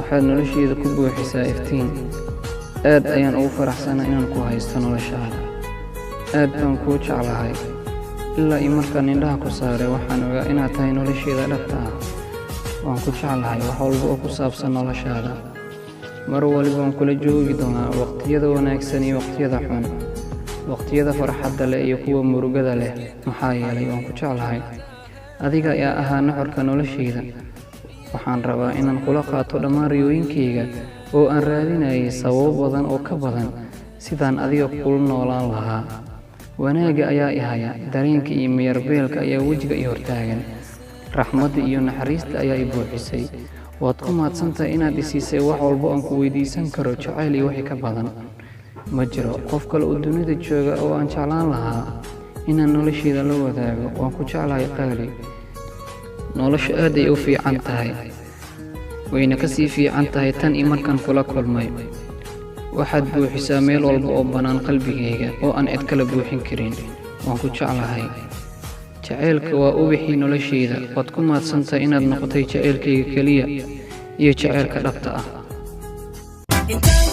Waxaad noloshayda ku buuxisaa iftiin. Aad ayaan ugu faraxsanahay inaan ku haysto noloshaada. Aad baan kuu jeclahay. Ilaa iyo markaan indhaha ku saaray, waxaan ogaa inaad tahay noloshayda dhabta ah. Waan ku jeclahay wax walba oo ku saabsan noloshaada. Mar waliba waan kula joogi doonaa waqtiyada wanaagsan iyo waqtiyada xun, waqtiyada farxadda leh iyo kuwa murugada leh, maxaa yeelay waan ku jeclahay. Adiga ayaa ahaa nuxurka noloshayda. Waxaan rabaa inaan kula qaato dhammaan riyooyinkayga oo aan raadinayay sababo badan oo ka badan sidaan adiga kula noolaan lahaa. Wanaagga ayaa i haya, dareenka iyo miyir-beelka ayaa wejiga i hortaagan. Raxmadda iyo naxariista ayaa i buuxisay. Waad ku mahadsantahay inaad i siisay wax walba oo aan ku weydiisan karo, jacayl iyo wixii ka badan. Ma jiro qof kale oo dunida jooga oo aan jeclaan lahaa inaan noloshayda la wadaago. Waan ku jeclahay, qaali. Noloshu aad ay u fiican tahay, wayna ka sii fiican tahay tan iyo markaan kula kulmay. Waxaad buuxisaa meel walba oo bannaan qalbigayga oo aan cid kale buuxin karin. Waan ku jeclahay. Jacaylka waa ubaxii noloshayda. Waad ku mahadsantahay inaad noqotay jacaylkayga keliya iyo jacaylka dhabta ah. Intaan